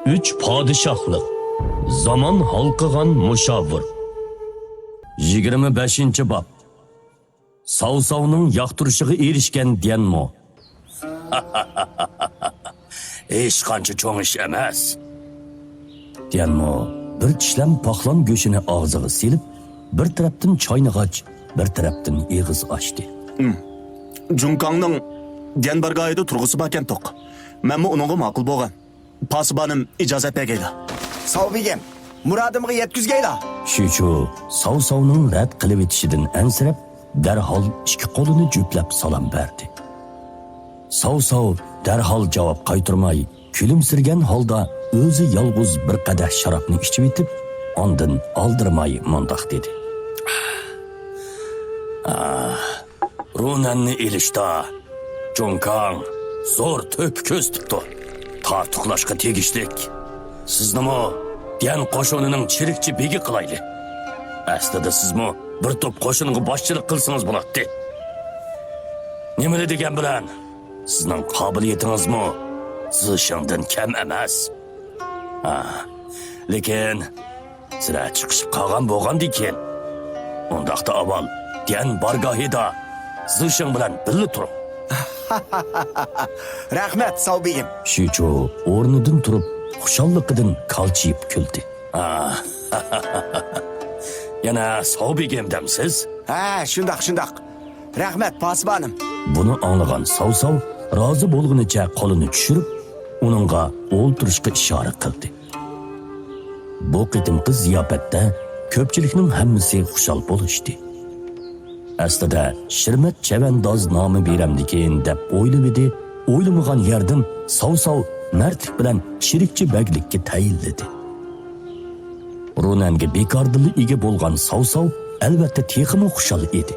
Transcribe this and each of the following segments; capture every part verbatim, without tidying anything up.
ئۈچ پادىشاھلىق. زامان ھالقىغان مۇشاۋىر. يىگىرمە بەشىنچى باب. ساۋساۋنىڭ ياقتۇرۇشىغا ئېرىشكەن ديەنمو. ھېچقانچە چوڭ ئىش ئەمەس. ديەنمو بىر چىشلەم پاقلان گۆشىنى ئاغزىغا سېلىپ، بىر تەرەپتىن چاينىغاچ، بىر تەرەپتىن ئېغىز ئاچتى. ئىم. جۇڭكاڭنىڭ ديەن بارگاھىدا تۇرغۇسى باركەنتۇق. مەنمۇ ئۇنىڭغا ماقۇل بولغان. پاسىبانىم، ئىجازەت بەرگەيلا. ساۋ بېگىم، مۇرادىمغا يەتكۈزگەيلا. شۈچۇ ساۋساۋنىڭ رەت قىلىۋېتىشىدىن ئەنسىرەپ، دەرھال ئىككى قولىنى جۈپلەپ سالام بەردى. ساۋساۋ دەرھال جاۋاب قايتۇرماي، كۈلۈمسىرىگەن ھالدا ئۆزى يالغۇز بىر قەدەھ شارابنى ئىچىۋېتىپ، ئاندىن ئالدىرىماي مۇنداق دېدى: ئاھ، رۇنەننى ئېلىشتا جۇڭكاڭ زور تۆھپە كۆرسىتىپتۇ. تارتۇقلاشقا تېگىشلىك. سىزنىمۇ ديەن قوشۇنىنىڭ چىرىكچى بېگى قىلايلى. ئەسلىدە سىزمۇ بىر توپ قوشۇنغا باشچىلىق قىلسىڭىز بولاتتى. نېمىلا دېگەن بىلەن، سىزنىڭ قابىلىيىتىڭىزمۇ زىشىڭدىن كەم ئەمەس. ھا، لېكىن سىلەر چىقىشىپ قالغان بولغاندىكىن، ئۇنداقتا ئاۋۋال ديەن بارگاھىدا زىشىڭ بىلەن بىللە تۇرۇڭ. رەھمەت، ساۋ بېگىم. شۈچۇ ئورنىدىن تۇرۇپ، خۇشاللىقىدىن كالچىيىپ كۈلدى. ئا، يەنە ساۋ بېگىم دەمسىز؟ ھە، شۇنداق، شۇنداق. رەھمەت، پاسىبانىم. بۇنى ئاڭلىغان ساۋساۋ رازى بولغىنىچە قولىنى چۈشۈرۈپ، ئۇنىڭغا ئولتۇرۇشقا ئىشارە قىلدى. بۇ قېتىمقى زىياپەتتە كۆپچىلىكنىڭ ھەممىسى خۇشال بولۇشتى. ئەسلىدە شىرمەت چەۋەنداز نامى بېرەمدىكىن دەپ ئويلىۋىدى، ئويلىمىغان يەردىن ساۋساۋ مەردلىك بىلەن چىرىكچى بەگلىككە تەيىنلىدى. رۇنەنگە بىكاردىنلا ئىگە بولغان ساۋساۋ ئەلۋەتتە تېخىمۇ خۇشال ئىدى.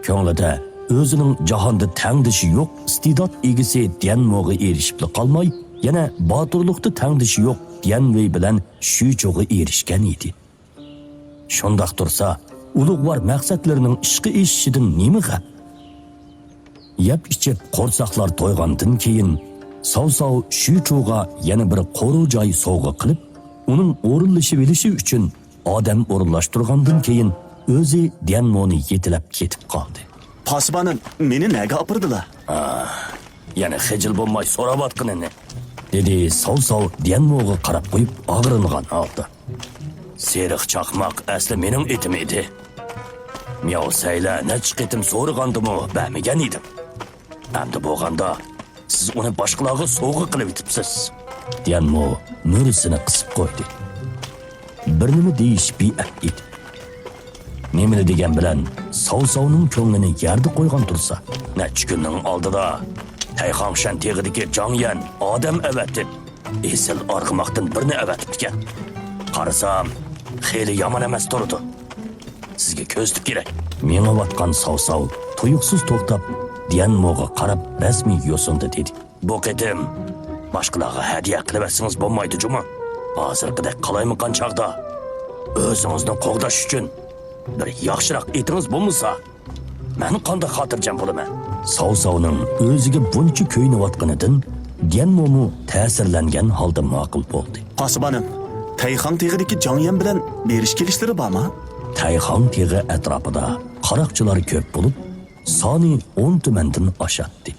كۆڭلىدە ئۆزىنىڭ جاھاندا تەڭدىشى يوق ئىستېدات ئىگىسى ديەنموغا ئېرىشىپلا قالماي، يەنە باتۇرلۇقتا تەڭدىشى يوق ديەنۋېي بىلەن شۈچۇغا ئېرىشكەن ئىدى. شۇنداق تۇرسا، ئۇلۇغۋار مەقسەتلىرىنىڭ ئىشقا ئېشىشىدىن نېمە غەم؟ يەپ-ئىچىپ قورساقلار تويغاندىن كېيىن، ساۋساۋ شۈچۇغا يەنە بىر قورۇ جاي سوۋغا قىلىپ، ئۇنىڭ ئورۇنلىشىۋېلىشى ئۈچۈن ئادەم ئورۇنلاشتۇرغاندىن كېيىن، ئۆزى ديەنمونى يېتىلەپ كېتىپ قالدى. پاسىبانىم، مېنى نەگە ئاپىرىدىلا؟ ئاھ، يەنە خىجىل بولماي سوراۋاتقىنىنى، دېدى ساۋساۋ ديەنموغا قاراپ قويۇپ ئاغرىنغان ھالدا. سېرىق چاقماق ئەسلى مېنىڭ ئېتىم ئىدى. مياۋ سەيلە نەچچە قېتىم سورىغاندىمۇ بەرمىگەن ئىدىم. ئەمدى بولغاندا، سىز ئۇنى باشقىلارغا سوۋغا قىلىۋېتىپسىز، ديەنمو مۈرىسىنى قىسىپ قويدى. بىر نېمە دېيىش بىئەپ ئىدى. نېمىلا دېگەن بىلەن ساۋساۋنىڭ كۆڭلىنى يەردە قويغان تۇرسا. نەچچە كۈننىڭ ئالدىدا تەيخاڭشەن تېغىدىكى جاڭ يەن ئادەم ئەۋەتىپ، ئېسىل ئارغىماقتىن بىرنى ئەۋەتىپتىكەن. قارىسام، خېلى يامان ئەمەس تۇرىدۇ. سىزگە كۆرسىتىپ كېرەي. مېڭىۋاتقان ساۋساۋ تۇيۇقسىز توختاپ، ديەنموغا قاراپ رەسمىي يوسۇندا دېدى. بۇ قېتىم باشقىلارغا ھەدىيە قىلىۋەتسىڭىز بولمايدۇ جۇمۇ. ھازىرقىدەك قالايمىقان چاغدا ئۆزىڭىزنى قوغداش ئۈچۈن بىر ياخشىراق ئېتىڭىز بولمىسا، مەن قانداق خاتىرجەم بولىمەن؟ ساۋساۋنىڭ ئۆزىگە بۇنچە كۆيۈنۈۋاتقىنىدىن ديەنمومۇ تەسىرلەنگەن ھالدا ماقۇل بولدى. پاسىبانىم، تەيخاڭ تېغىدىكى جاڭ يەن بىلەن بېرىش كېلىشلىرى بارمۇ؟ تەيخاڭ تېغى ئەتراپىدا قاراقچىلار كۆپ بولۇپ، سانى ئون تۈمەندىن ئاشاتتى.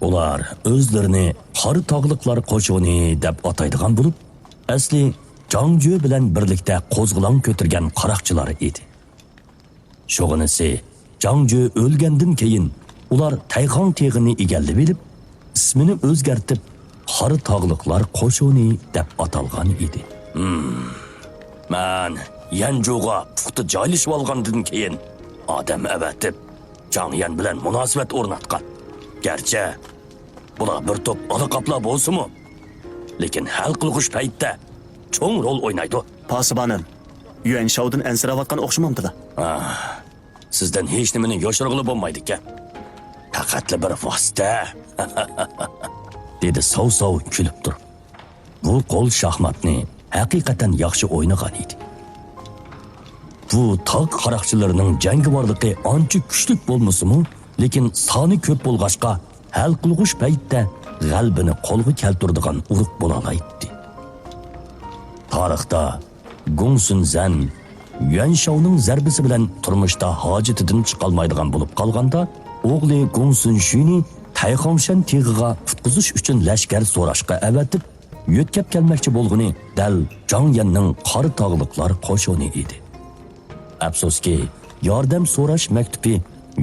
ئۇلار ئۆزلىرىنى قارا تاغلىقلار قوشۇنى دەپ ئاتايدىغان بولۇپ، ئەسلى جاڭجۈ بىلەن بىرلىكتە قوزغىلاڭ كۆتۈرگەن قاراقچىلار ئىدى. شۇغىنىسى، جاڭجۈ ئۆلگەندىن كېيىن، ئۇلار تەيخاڭ تېغىنى ئىگىلىۋېلىپ، ئىسمىنى ئۆزگەرتىپ، قارا تاغلىقلار قوشۇنى دەپ ئاتالغان ئىدى. ھىم، مەن يەنجۇغا پۇختا جايلىشىۋالغاندىن كېيىن، ئادەم ئەۋەتىپ، جاڭ يەن بىلەن مۇناسىۋەت ئورناتقان. گەرچە بۇلار بىر توپ ئالا قاپلار بولسىمۇ، لېكىن ھەل قىلغۇچ پەيتتە چوڭ رول ئوينايدۇ. پاسىبانىم، يۈەنشاۋدىن ئەنسىرەۋاتقان ئوخشىمامدىلا؟ ئاھ، سىزدىن ھېچنېمىنى يوشۇرغىلى بولمايدىكەن. پەقەتلا بىر ۋاسىتە، دېدى ساۋساۋ كۈلۈپ تۇرۇپ. بۇ قول شاھماتنى ھەقىقەتەن ياخشى ئوينىغان ئىدى. بۇ تاغ قاراقچىلىرىنىڭ جەڭگىۋارلىقى ئانچە كۈچلۈك بولمىسىمۇ، لېكىن سانى كۆپ بولغاچقا، ھەل قىلغۇچ پەيتتە غەلىبىنى قولغا كەلتۈرىدىغان ئۇرۇق بولالايتتى. تارىختا گۇڭ سۈنزەن يۈەنشاۋنىڭ زەربىسى بىلەن تۇرمۇشتا ھاجىتىدىن چىقالمايدىغان بولۇپ قالغاندا، ئوغلى گۇڭ سۈنشۈنى تەيخاڭشەن تېغىغا قۇتقۇزۇش ئۈچۈن لەشكەر سوراشقا ئەۋەتىپ، يۆتكەپ كەلمەكچى بولغىنى دەل جاڭ يەننىڭ قارا تاغلىقلار قوشۇنى ئىدى. ئەپسۇسكى، ياردەم سوراش مەكتۇپى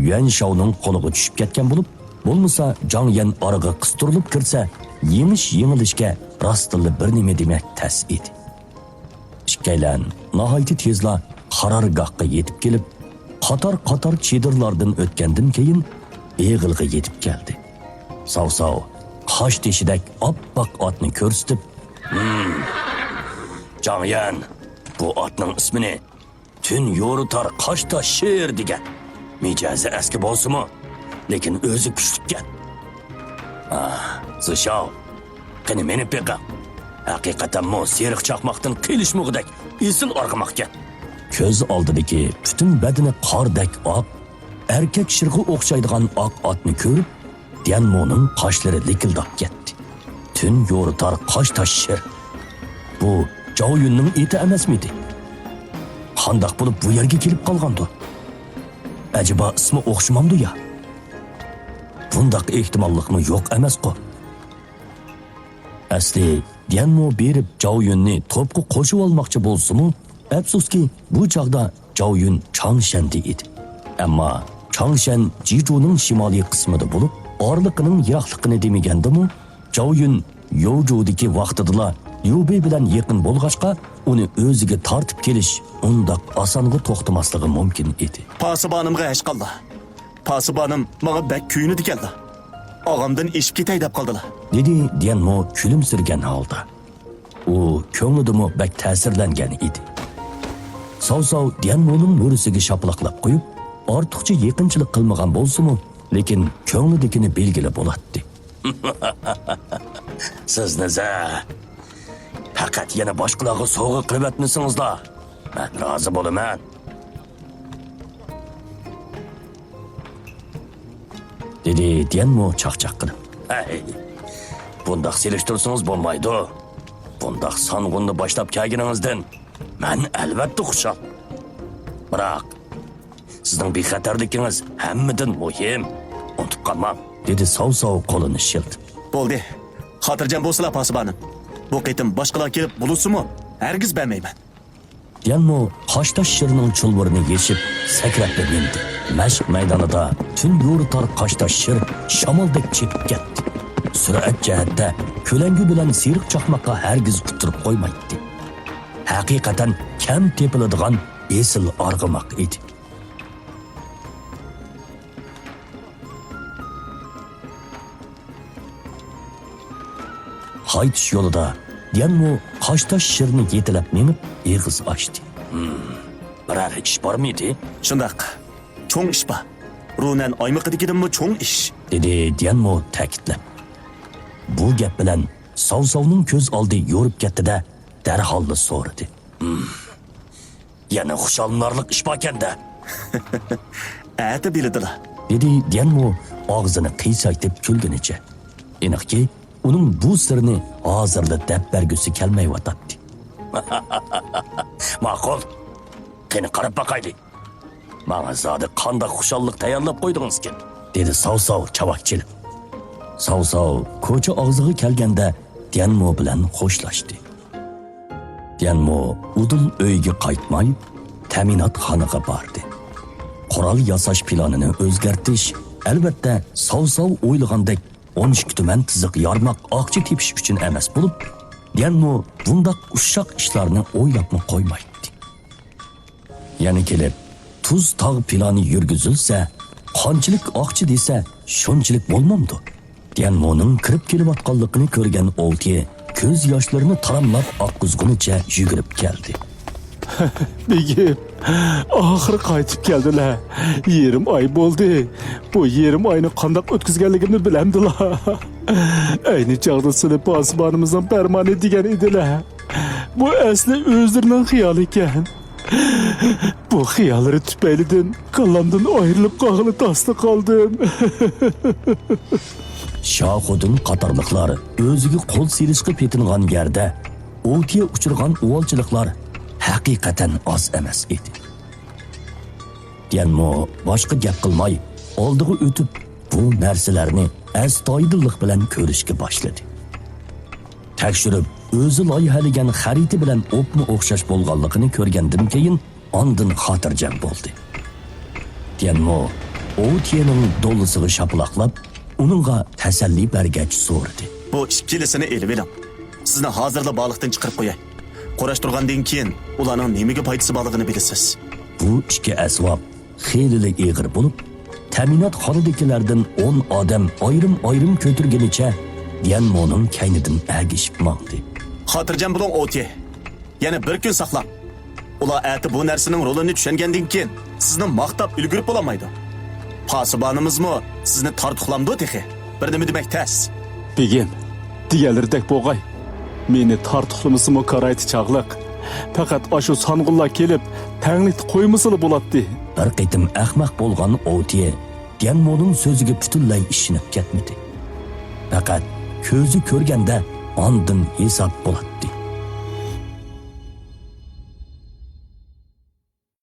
يۈەنشاۋنىڭ قولىغا چۈشۈپ كەتكەن بولۇپ، بولمىسا جاڭ يەن ئارىغا قىستۇرۇلۇپ كىرسە، يېڭىش يېڭىلىشكە راستتىنلا بىر نېمە دېمەك تەس ئىدى. ئىككىيلەن ناھايىتى تېزلا قارارگاھقا يېتىپ كېلىپ، قاتار-قاتار چېدىرلاردىن ئۆتكەندىن كېيىن، ئېغىلغا يېتىپ كەلدى. ساۋساۋ قاش تېشىدەك ئاپئاق ئاتنى كۆرسىتىپ، ھىم، جاڭيەن، بۇ ئاتنىڭ ئىسمىنى تۈن يورۇتار قاشتا شىر دېگەن. مىجەزى ئەسكى بولسىمۇ، لېكىن ئۆزى كۈچلۈككەن. ئاھ، زىشاۋ، قېنى مېنى بېقىڭ. ھەقىقەتەنمۇ سېرىق چاقماقتىن قېلىشمىغۇدەك ئېسىل ئارغىماقكەن. كۆز ئالدىدىكى پۈتۈن بەدىنى قاردەك ئاق، ئەركەك شىرغا ئوخشايدىغان ئاق ئاتنى كۆرۈپ، ديەنمونىڭ قاشلىرى لىكىلداپ كەتتى. تۈن يورۇتار قاشتا شىر. بۇ جاۋيۈننىڭ ئېتى ئەمەسمىدى؟ قانداق بولۇپ بۇ يەرگە كېلىپ قالغاندۇ؟ ئەجەبا ئىسمى ئوخشىمامدۇ يا؟ بۇنداق ئېھتىماللىقمۇ يوق ئەمەسقۇ؟ ئەسلى ديەنمو بېرىپ جاۋيۈننى توپقا قوشۇۋالماقچى بولسىمۇ، ئەپسۇسكى، بۇ چاغدا جاۋيۈن چاڭشەندە ئىدى. ئەمما چاڭشەن جىجۇنىڭ شىمالىي قىسمىدا بولۇپ، ئارىلىقىنىڭ يىراقلىقىنى دېمىگەندىمۇ، جاۋيۈن يوجۇدىكى ۋاقتىدىلا ليۇبېي بىلەن يېقىن بولغاچقا، ئۇنى ئۆزىگە تارتىپ كېلىش ئۇنداق ئاسانغا توختىماسلىقى مۇمكىن ئىدى. پاسىبانىمغا ھەشقاللا. پاسىبانىم ماڭا بەك كۆيۈنىدىكەنلا. ئاغامدىن ئېشىپ كېتەي دەپ قالدىلا. دېدى ديەنمو كۈلۈمسىرىگەن ھالدا. ئۇ كۆڭلىدىمۇ بەك تەسىرلەنگەن ئىدى. ساۋساۋ ديەنمونىڭ مۈرىسىگە شاپىلاقلاپ قويۇپ، ئارتۇقچە يېقىنچىلىق قىلمىغان بولسىمۇ، لېكىن كۆڭلىدىكىنى بىلگىلى بولاتتى. سىزنى زە، پەقەت يەنە باشقىلارغا سوۋغا قىلىۋەتمىسىڭىزلا، مەن رازى بولىمەن. دېدى ديەنمو چاقچاق قىلىپ. ھەي، بۇنداق سېلىشتۇرسىڭىز بولمايدۇ. بۇنداق سانغۇننى باشلاپ كەلگىنىڭىزدىن مەن ئەلۋەتتە خۇشال. بىراق، سىزنىڭ بىخەتەرلىكىڭىز ھەممىدىن مۇھىم. ئۇنتۇپ قالماڭ. دېدى ساۋساۋ قولىنى شىلتىپ. بولدى. خاتىرجەم بولسىلا، پاسىبانىم. بۇ قېتىم باشقىلار كېلىپ بۇلىسىمۇ، ھەرگىز بەرمەيمەن. ديەنمو قاشتاش شىرنىڭ چۇلۋۇرىنى يېشىپ، سەكرەپلا مىندى. مەشىق مەيدانىدا تۈن يورۇتار قاشتاش شىر شامالدەك چېپىپ كەتتى. سۈرئەت جەھەتتە كۆلەڭگە بىلەن سېرىق چاقماققا ھەرگىز ئۇتتۇرۇپ قويمايتتى. ھەقىقەتەن كەم تېپىلىدىغان ئېسىل ئارغىماق ئىدى. قايتىش يولىدا ديەنمو قاشتاش شىرنى يېتىلەپ مېڭىپ ئېغىز ئاچتى. ھىم، بىرەر ئىش بارمىدى؟ شۇنداق، چوڭ ئىش بار. رۇنەن ئايمىقىدىكىدىنمۇ چوڭ ئىش. دېدى ديەنمو تەكىتلەپ. بۇ گەپ بىلەن ساۋساۋنىڭ كۆز ئالدى يورۇپ كەتتى-دە، دەرھاللا سورىدى. ھىم. يەنە خۇشاللىنارلىق ئىش باركەن-دە. ئەتە بىلىدىلا. دېدى ديەنمو ئاغزىنى قىيسايتىپ كۈلگىنىچە. ئېنىقكى، ئۇنىڭ بۇ سىرنى ھازىرلا دەپ بەرگۈسى كەلمەيۋاتاتتى. ماقۇل. قېنى قاراپ باقايلى. ماڭا زادى قانداق خۇشاللىق تەييارلاپ قويدىڭىزكىن؟ دېدى ساۋساۋ چاۋاك چېلىپ. ساۋساۋ كوچا ئاغزىغا كەلگەندە ديەنمو بىلەن خوشلاشتى. ديەنمو ئۇدۇل ئۆيگە قايتماي، تەمىناتخانىغا باردى. قورال ياساش پىلانىنى ئۆزگەرتىش، ئەلۋەتتە، ساۋساۋ ئويلىغاندەك ئون ئىككى تۈمەن تىزىق يارماق ئاقچا تېپىش ئۈچۈن ئەمەس بولۇپ، ديەنمو بۇنداق ئۇششاق ئىشلارنى ئويلاپمۇ قويمايتتى. يەنە كېلىپ، تۇز تاغ پىلانى يۈرگۈزۈلسە، قانچىلىك ئاقچا دېسە، شۇنچىلىك بولمامدۇ؟ ديەنمونىڭ كىرىپ كېلىۋاتقانلىقىنى كۆرگەن ئولتىيې كۆز ياشلىرىنى تاراملاپ ئاققۇزغىنىچە يۈگۈرۈپ كەلدى. بېگىم، ئاخىرى قايتىپ كەلدىلە. يېرىم ئاي بولدى. بۇ يېرىم ئاينى قانداق ئۆتكۈزگەنلىكىمنى بىلەمدىلا؟ ئەينى چاغدا سىلى پاسىبانىمىزنىڭ پەرمانى دېگەن ئىدىلە. بۇ ئەسلى ئۆزلىرىنىڭ خىيالى ئىكەن. بۇ خىياللىرى تۈپەيلىدىن كاللامدىن ئايرىلىپ قالغىلى تاسلا قالدىم. شاخۇدىن قاتارلىقلار ئۆزىگە قول سېلىشقا پېتىنغان يەردە ئوتىيە ئۇچرىغان ئۇۋالچىلىقلار ھەقىقەتەن ئاز ئەمەس ئىدى. ديەنمو باشقا گەپ قىلماي، ئالدىغا ئۆتۈپ، بۇ نەرسىلەرنى ئەستايىدىللىق بىلەن كۆرۈشكە باشلىدى. تەكشۈرۈپ، ئۆزى لايىھەلىگەن خەرىتە بىلەن ئوپمۇ ئوخشاش بولغانلىقىنى كۆرگەندىن كېيىن، ئاندىن خاتىرجەم بولدى. ديەنمو ئوتىيەنىڭ دولىسىغا شاپىلاقلاپ، ئۇنىڭغا تەسەللى بەرگەچ سورىدى. بۇ ئىككىلىسىنى ئېلىۋېلىڭ. سىزنى ھازىرلا بالىقتىن چىقىرىپ قوياي. قۇراشتۇرغاندىن كېيىن ئۇلارنىڭ نېمىگە پايدىسى بارلىقىنى بىلىسىز. بۇ ئىككى ئەسۋاب خېلىلا ئېغىر بولۇپ، تەمىناتخانىدىكىلەردىن ئون ئادەم ئايرىم-ئايرىم كۆتۈرگىنىچە ديەنمونىڭ كەينىدىن ئەگىشىپ ماڭدى. خاتىرجەم بولۇڭ، ئوتى. يەنە بىر كۈن ساقلاڭ. ئۇلار ئەتە بۇ نەرسىنىڭ رولىنى چۈشەنگەندىن كېيىن، سىزنى ماختاپ ئۈلگۈرۈپ بولالمايدۇ. پاسىبانىمىزمۇ سىزنى تارتۇقلامدۇ تېخى؟ بىر نېمە دېمەك تەس. بېگىم، دېگەنلىرىدەك بولغاي. مېنى تارتۇقلىمىسىمۇ كارايتى چاغلىق. پەقەت ئاشۇ سانغۇنلار كېلىپ، تەڭلىكتە قويمىسىلا بولاتتى. بىر قېتىم ئەخمەق بولغان ئوتىيە ديەنمونىڭ سۆزىگە پۈتۈنلەي ئىشىنىپ كەتمىدى. پەقەت كۆزى كۆرگەندە ئاندىن ھېساب بولاتتى.